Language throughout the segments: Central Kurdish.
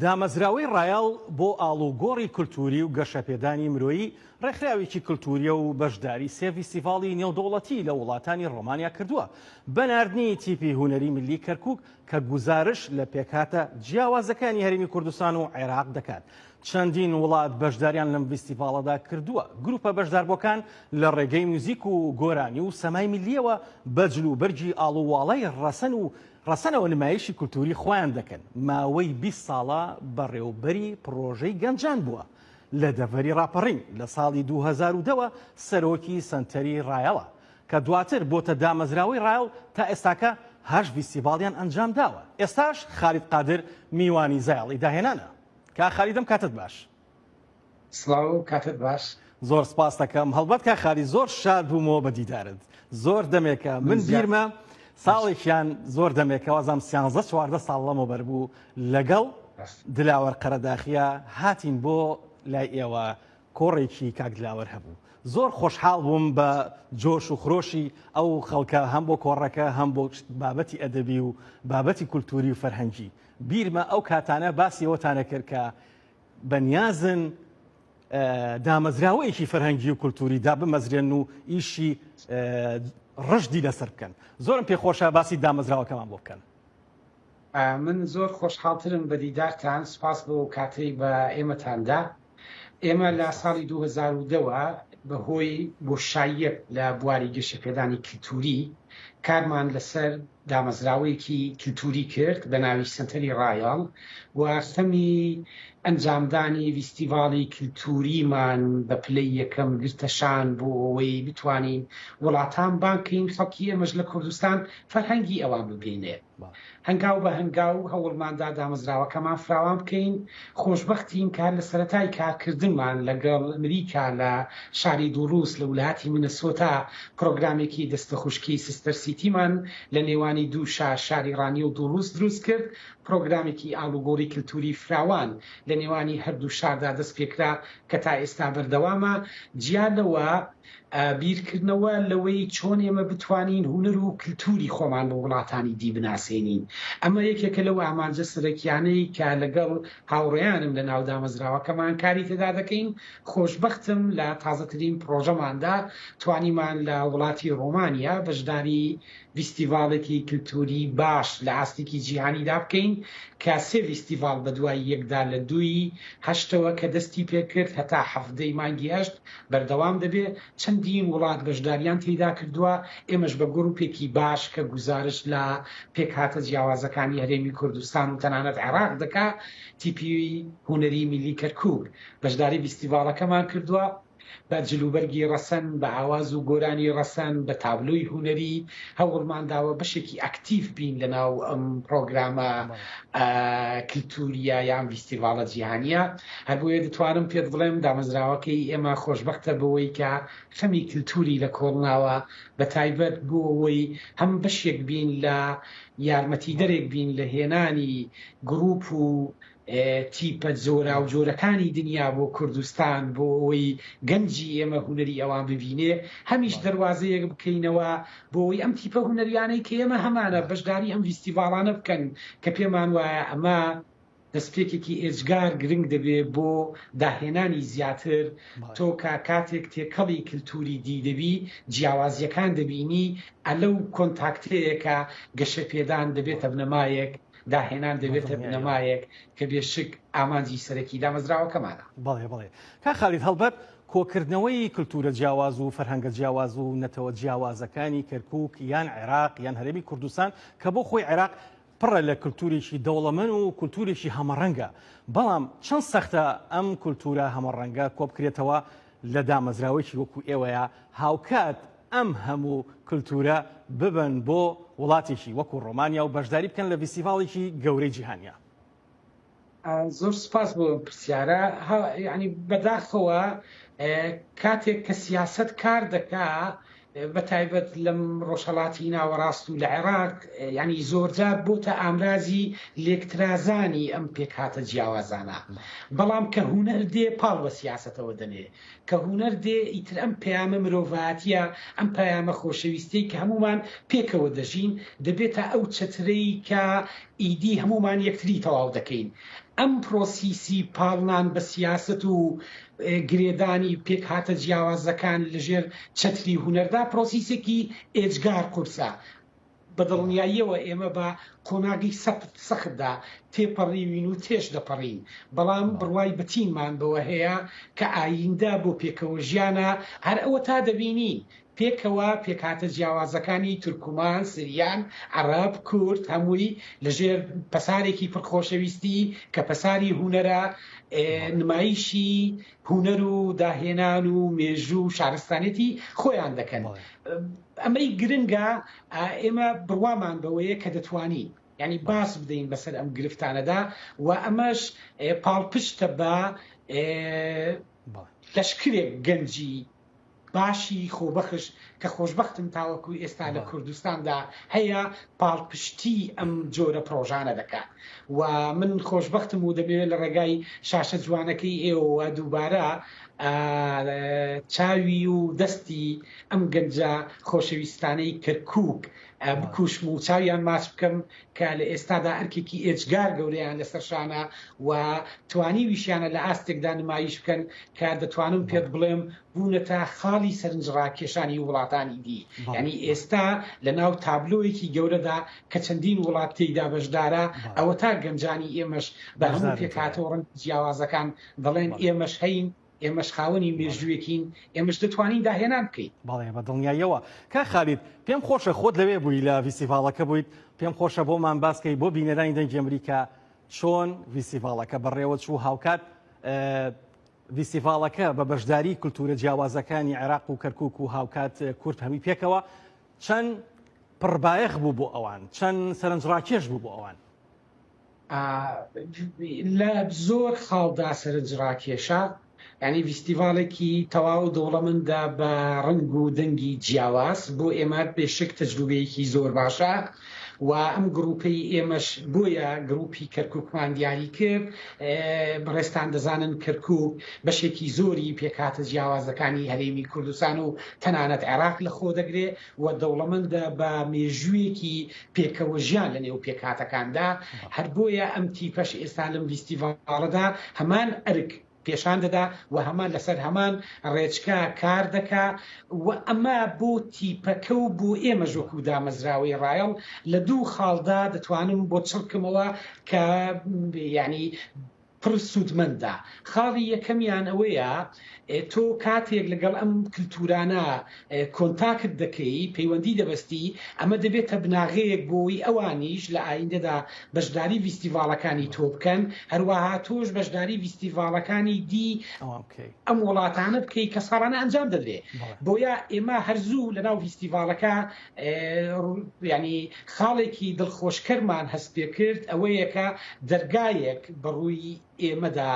دامەزراوەی ڕایەڵ بۆ ئاڵوگۆڕی کولتووری و گەشەپێدانی مرۆیی ڕێکخراوێکی کولتوورییە و بەشداری سێ ڤیستیڤاڵی نێودەوڵەتی لە وڵاتانی ڕۆمانیا کردووە بە ناردنی تیپی هونەری میللی کەرکووک کە گوزارش لە پێکهاتە جیاوازەکانی هەرێمی کوردستان و عێراق دەکات. چەندین وڵات بەشداریان لەم ڤیستیڤاڵەدا کردووە. گروپە بەشداربووەکان لە ڕێگەی موزیک و گۆرانی و سەمای میللییەوە بە جلوبەرگی ئاڵوواڵەی ڕەسەن و ڕەسەنەوە نمایشی کولتووری خۆیان دەکەن. ماوەی 20 ساڵە بەڕێوبەری پڕۆژەی گەنجان بووە لە دەڤەری ڕاپەڕین، لە ساڵی 2010 وە سەرۆکی سەنتەری ڕایەڵە کە دواتر بۆتە دامەزراوەی ڕایەڵ، تا ئێستاکە هەشت ڤیستیڤاڵیان ئەنجامداوە. ئێستاش خالید قادر میوانی زایەڵی داهێنانە. کاک خالید ئەم کاتەت باش. سڵاو کاتت باش. زۆر سپاست دەکەم هەڵبەت کاک خالید زۆر شاد بوومەوە بە دیدارت زۆر دەمێکە من بیرمە ساڵێکیان زۆر دەمێکە وازام سیانزە چواردە ساڵ لەمەوبەر بوو لەگەڵ دلاوەر قەرەداخیە هاتین بۆ لای ئێوە کۆڕێکی کاک دلاوەر هەبوو زۆر خۆشحاڵ بووم بە جۆش و خرۆشی ئەو خەڵکە هەم بۆ کۆڕەکە هەم بۆ بابەتی ئەدەبی و بابەتی کولتوری و فەرهەنگی بیرمە ئەو کاتانە باسی ئەوەتانە کرد کە بەنیازن دامەزراوەیەکی فەرهەنگی و کولتوری دابمەزرێن و ئیشی ڕژدی لەسەر بکەن. زۆرم پێخۆشە باسی دامەزراوەکەمان بۆ بکەن. من زۆر خۆشحاڵترم بە دیدارتان، سوپاس بۆ ئەو کاتەی بە ئێمەتان دا. ئێمە لە ساڵی 2010 وە بە هۆی بۆشاییەک لە بواری گەشەپێدانی کلتوری کارمان لەسەر دامەزراوەیەکی کلتوری کرد بە ناوی سەنتەری ڕایەڵ و خەمی ئەنجامدانی ڤیستیڤاڵی کلتوریمان بە پلەی یەکەم گرتە شان بۆ ئەوەی بتوانین وڵاتان بانگ کەین خەڵکی ئێمەش لە کوردستان فەرهەنگی ئەوان ببینێ. هەنگاو بە هەنگاو هەوڵماندا دامەزراوەکەمان فراوان بکەین، خۆشبەختین کە هەر لە سەرەتای کارکردنمان لەگەڵ ئەمریکا لە شاری دوڵوس لە ولاتی منەسۆتا پرۆگرامێکی دەستەخوشکی sister city مان لە نێوانی دوو شار شاری ڕانیە و دوڵوس دروست کرد، پرۆگرامێکی ئاڵوگۆڕی کلتوری فراوان لە نێوانی هەردوو شاردا دەستپێکرا کە تا ئێستا بەردەوامە، جیا لەوە بیرکردنەوە لەوەی چۆن ئێمە بتوانین هونەر و کلتوری خۆمان بە وڵاتانی دی بناسێنین، ئەمە یەکێکە لەو ئامانجە سەرەکیانەی کە لەگەڵ هاوڕێیانم لە ناو دامەزراوەکەمان کاری تێدا دەکەین، خۆشبەختم لە تازەترین پڕۆژەماندا توانیمان لە وڵاتی ڕۆمانیا بەشداری ڤیستیڤاڵێکی کلتوری باش لە ئاستێکی جیهانیدا بکەین کە سێ ڤیستیڤاڵ بەدوای یەکدا لە دووی هەشتەوە کە دەستی پێکرد هەتا حەڤدەی مانگی هەشت بەردەوام دەبێ، چەندین وڵات بەشداریان تێیدا کردووە، ئێمەش بە گروپێکی باش کە گوزارشت لە پێکهاتە جیاوازەکانی هەرێمی کوردستان و تەنانەت عێراق دەکا، تیپی هونەری میللی کەرکوک بەشداری ڤیستیڤاڵەکەمان کردووە. بە جلوبەرگی ڕەسەن، بە ئاواز و گۆرانی ڕەسەن، بە تابلۆی هونەری، هەوڵمان داوە بەشێکی ئەکتیڤ بین لەناو ئەم پڕۆگرامە کلتورییە یان ڤیستیڤاڵە جیهانییە. هەر بۆیە دەتوانم پێت بڵێم دامەزراوەکەی ئێمە خۆشبەختە بەوەی کە خەمی کلتوری لە کۆڵ ناوە، بە تایبەت بۆ ئەوەی هەم بەشێک بین لە یارمەتیدەرێک بین لە هێنانی گروپ و تیپە جۆراوجۆرەکانی دنیا بۆ کوردستان بۆ ئەوەی گەنجی ئێمە هونەری ئەوان ببینێ، هەمیش دەروازەیەک بکەینەوە بۆ ئەوەی ئەم تیپە هونەریانەی کە ئێمە هەمانە بەشداری ئەم ڤیستیڤاڵانە بکەن کە پێمان وایە ئەمە دەستپێکێکی ئێجگار گرنگ دەبێ بۆ داهێنانی زیاتر، تۆ کە کاتێک تێکەڵی کلتوری دی دەبی جیاوازیەکان دەبینی ئەلەو کۆنتاکتەیە کە گەشەپێدان دەبێتە بنەمایەک داهێنان دەبێتە بنەمایەک کە بێ شک ئامانجی سەرەکی دامەزراوەکەمانە. بەڵێ بەڵێ کاک خالید هەڵبەت کۆکردنەوەی کلتورە جیاواز و فەرهەنگە جیاواز و نەتەوە جیاوازەکانی کەرکوک یان عێراق یان هەرێمی کوردستان کە بۆ خۆی عێراق پڕە لە کلتورێکی دەوڵەمەن و کلتورێکی هەمەڕەنگە بەڵام چەند سەختە ئەم کلتورە هەمەڕەنگە کۆبکرێتەوە لە دامەزراوەیەکی وەکو ئێوەیە هاوکات ئەم هەموو کلتورە ببەن بۆ وڵاتێکی وەکو ڕۆمانیا و بەشداری بکەن لە ڤیستیڤاڵێکی گەورەی جیهانیا؟ زۆر سوپاس بۆ ئەم پرسیارە. یانی بەداخەوە کاتێک کە سیاسەت کار دەکا بە تایبەت لەم ڕۆژهەڵاتی ناوەڕاست و لە عێراق یانی زۆرجار بۆتە ئامرازی لێکترازانی ئەم پێکهاتە جیاوازانە بەڵام کە هونەر دێ پاڵ بە سیاسەتەوە دەنێ کە هونەر دێ ئیتر ئەم پەیامە مرۆڤایەتیە، ئەم پەیامە خۆشەویستیەی کە هەموومان پێکەوە دەژین، دەبێتە ئەو چەترەی کە ئیدی هەموومان یەکتری تەواو دەکەین. ئەم پرۆسیسی پاڵنان بە سیاسەت و گرێدانی پێکهاتە جیاوازەکان لەژێر چەتری هونەردا پرۆسیسێکی ئێجگار قورسە. بە دڵنیاییەوە ئێمە بە قۆناغی سەخت سەختدا تێپەڕیوین و تێش دەپەڕین، بەڵام بڕوای بەتینمان بەوە هەیە کە ئایندە بۆ پێکەوەژیانە، هەر ئەوەتا دەبینین پێکەوە پێکهاتە جیاوازەکانی تورکمان، سریان، عەڕەب، کورد هەمووی لەژێر پەسارێکی پڕ خۆشەویستی کە پەساری هونەرە نمایشی هونەر و داهێنان و مێژوو و شارستانێتی خۆیان دەکەن. ئەمەی گرنگە ئێمە بڕوامان بەوەیە کە دەتوانین یانی باس بدەین بەسەر ئەم گرفتانەدا و ئەمەش پاڵپشتە بە لەشکرێک گەنجی باشی خۆبەخش کە خۆشبەختم تاوەکو ئێستا لە کوردستاندا هەیە پاڵپشتی ئەم جۆرە پڕۆژانە دەکات و من خۆشبەختم و دەمەوێت لە ڕێگای شاشە جوانەکەی ئێوەوە دووبارە چاوی و دەستی ئەم گەنجە خۆشەویستانەی کەرکوک بکوشم و چاویان ماچ بکەم کە لە ئێستادا ئەرکێکی ئێجگار گەورەیان لەسەر شانە و توانیویشیانە لە ئاستێکدا نمایش بکەن کە دەتوانم پێت بڵێم بوونەتە خاڵی سەرنجڕاکێشانی وڵاتانی دی. یانی ئێستا لە ناو تابلۆیەکی گەورەدا کە چەندین وڵات تێیدا بەشدارە، ئەوەتا گەنجانی ئێمەش بە هەموو پێکهاتە و ڕەنگە جیاوازەکان دەڵێن ئێمەش هەین، ئێمەش خاوەنی مێژوویەکین، ئێمەش دەتوانین داهێنان بکەین. بەڵێ بە دڵنیاییەوە. کاک خالید، پێم خۆشە خۆت لەوێ بووی لە ڤیستیڤاڵەکە بوویت، پێم خۆشە بۆمان باس کەی بۆ بینەرانی دەنگی ئەمریکا چۆن ڤیستیڤاڵەکە بەڕێوە چوو، هاوکات ڤیستیڤاڵەکە بە بەشداری کولتوورە جیاوازەکانی عێراق و کەرکووک و هاوکات کورد هەمووی پێکەوە چەند پڕبایەخ بوو بۆ ئەوان، چەند سەرنجڕاکێش بوو بۆ ئەوان؟ لە زۆر خاڵدا سەرنجڕاکێشە، یانی ڤیستیڤاڵێکی تەواو دەوڵەمەندە بە ڕەنگ و دەنگی جیاواز، بۆ ئێمە بێ شک تەجروبەیەکی زۆر باشە و ئەم گڕوپەی ئێمەش بۆیە گڕوپی کەرکوکمان دیاری کرد، بەڕێزتان دەزانن کەرکوک بەشێکی زۆری پێکهاتە جیاوازەکانی هەرێمی کوردستان و تەنانەت عێراق لەخۆ دەگرێ و دەوڵەمەندە بە مێژوویەکی پێکەوەژیان لە نێو پێکهاتەکاندا، هەر بۆیە ئەم تیپەش ئێستا لەم ڤیستیڤاڵەدا هەمان ئەرک پێشان دەدا و هەمان لەسەر هەمان ڕێچکە کار دەکا و ئەمە بۆ تیپەکە و بۆ ئێمەش وەکوو دامەزراوەی ڕایەڵ لە دوو خاڵدا دەتوانم بۆ چڕکەمەوە کە یانی پڕ سوودمەندە. خاڵی یەکەمیان ئەوەیە تۆ کاتێک لەگەڵ ئەم کلتورانە کۆنتاکت دەکەی، پەیوەندی دەبەستی، ئەمە دەبێتە بناغەیەک بۆ ئەوەی ئەوانیش لە ئایندەدا بەشداری ڤیستیڤاڵەکانی تۆ بکەن، هەروەها تۆش بەشداری ڤیستیڤاڵەکانی دی ئەم وڵاتانە بکەی کە ساڵانە ئەنجام دەدرێ. بۆیە ئێمە هەر زوو لەناو ڤیستیڤاڵەکە یانی خاڵێکی دڵخۆشکەرمان هەست پێ کرد ئەوەیە کە دەرگایەک بە ڕووی ئێمەدا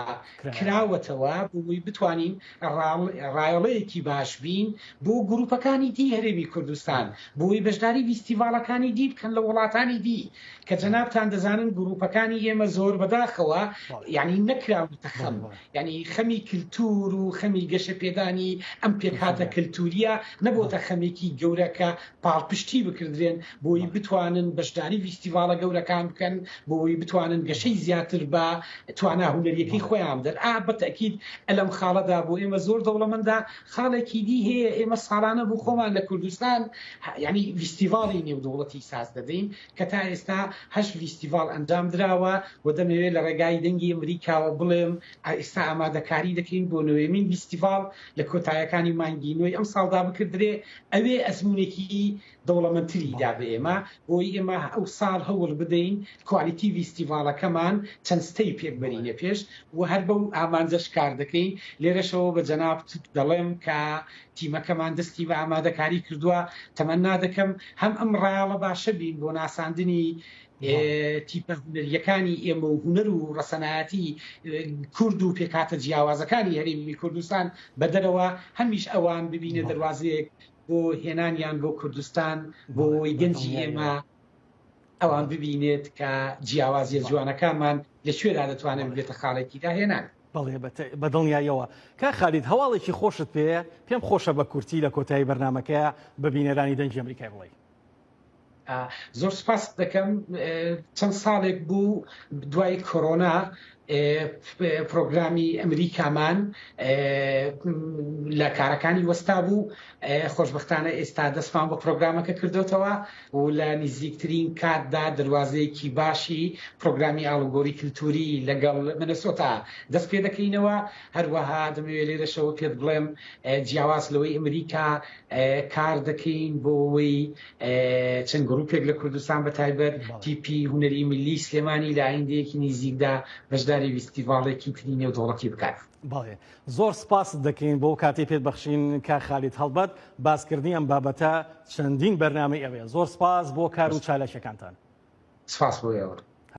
کراوەتەوە بۆ ئەوەی بتوانین ڕایەڵەیەکی باش بین بۆ گروپەکانی دی هەرێمی کوردستان بۆ ئەوەی بەشداری ڤیستیڤاڵەکانی دی بکەن لە وڵاتانی دی کە جەنابتان دەزانن گروپەکانی ئێمە زۆر بەداخەوە یعنی نەکراونەتە خەم یعنی خەمی کلتور و خەمی گەشەپێدانی ئەم پێکهاتە کلتوریە نەبۆتە خەمێکی گەورە کە پاڵپشتی بکردرێن بۆی بتوانن بەشداری ڤیستیڤاڵە گەورەکان بکەن بۆی بتوانن گەشەی زیاتر بە توانا هونەریەکەی خۆیان بدەن ئا بە تەئکید لەم خاڵەدا بۆ ئێمە زۆر دەوڵەمەندە خاڵێکی دی هەیە ئێمە ساڵانە بۆ خۆمان لە کوردستان یعنی ڤیستیڤاڵی نێودەوڵەتی ساز دەدەین کە تا ئێستا هەشت ڤیستیڤاڵ ئەنجام دراوە و دەمەوێت لە ڕێگای دەنگی ئەمریکاوە بڵێم ئێستا ئامادەکاری دەکەین بۆ نۆیەمین ڤیستیڤاڵ لە کۆتایەکانی مانگی نۆی ئەمساڵدا بکردرێ ئەوێ ئەزموونێکی دەوڵەمەندتری دا بە ئێمە بۆی ئێمە ئەو ساڵ هەوڵ بدەین quality ڤیستیڤاڵەکەمان چەند step ێک بەرینە پێش و هەر بەو ئامانجەش کار دەکەین لێرەشەوە بە جەنابت دەڵێم کە تیمەکەمان دەستی بە ئامادەکاری کردووە، تەمەنا دەکەم هەم ئەم ڕایەڵە باشە بین بۆ ناساندنی تیپە هونەرییەکانی ئێمە و هونەر و ڕەسەنایەتی کورد و پێکهاتە جیاوازەکانی هەرێمی کوردستان بە دەرەوە، هەمیش ئەوان ببینە دەروازەیەک بۆ هێنانیان بۆ کوردستان بۆ ئەوەی گەنجی ئێمە ئەوان ببینێت کە جیاوازیە جوانەکانمان لە کوێدا دەتوانێت ببێتە خاڵێکی داهێنان. بەڵێ بە دڵنیاییەوە. کاک خالید هەواڵێکی خۆشت پێیە، پێم خۆشە بە کورتی لە کۆتایی بەرنامەکەیا بە بینەرانی دەنگی ئەمریکای بڵێی. زۆر سپاست دەکەم. چەند ساڵێک بوو دوای کۆرۆنا پرۆگرامی ئەمریکامان لە کارەکانی وەستا بوو، خۆشبەختانە ئێستا دەستمان بە پرۆگرامەکە کردۆتەوە و لە نزیکترین کاتدا دەروازەیەکی باشی پرۆگرامی ئاڵوگۆری کلتوری لەگەڵ منەسۆتا دەست پێ دەکەینەوە. هەروەها دەمەوێت لێرەشەوە پێت بڵێم جیاواز لەوەی ئەمریکا کار دەکەین بۆ ئەوەی چەند گروپێک لە کوردستان بە تایبەت تیپی هونەری میللی سلێمانی لە ئایندەیەکی نیزیکدا بەشداری ویستیڤاڵێکی تری نێودەوڵەتی بکات. بەڵێ زۆر سپاست دەکەین بۆ کاتەی پێت بەخشین کاک خالید هەڵبەت باسکردنی ئەم بابەتە چەندین بەرنامەی ئەوێ زۆر سپاس بۆ کار و چالاکیەکانتان. سپاس بۆ ئێوە.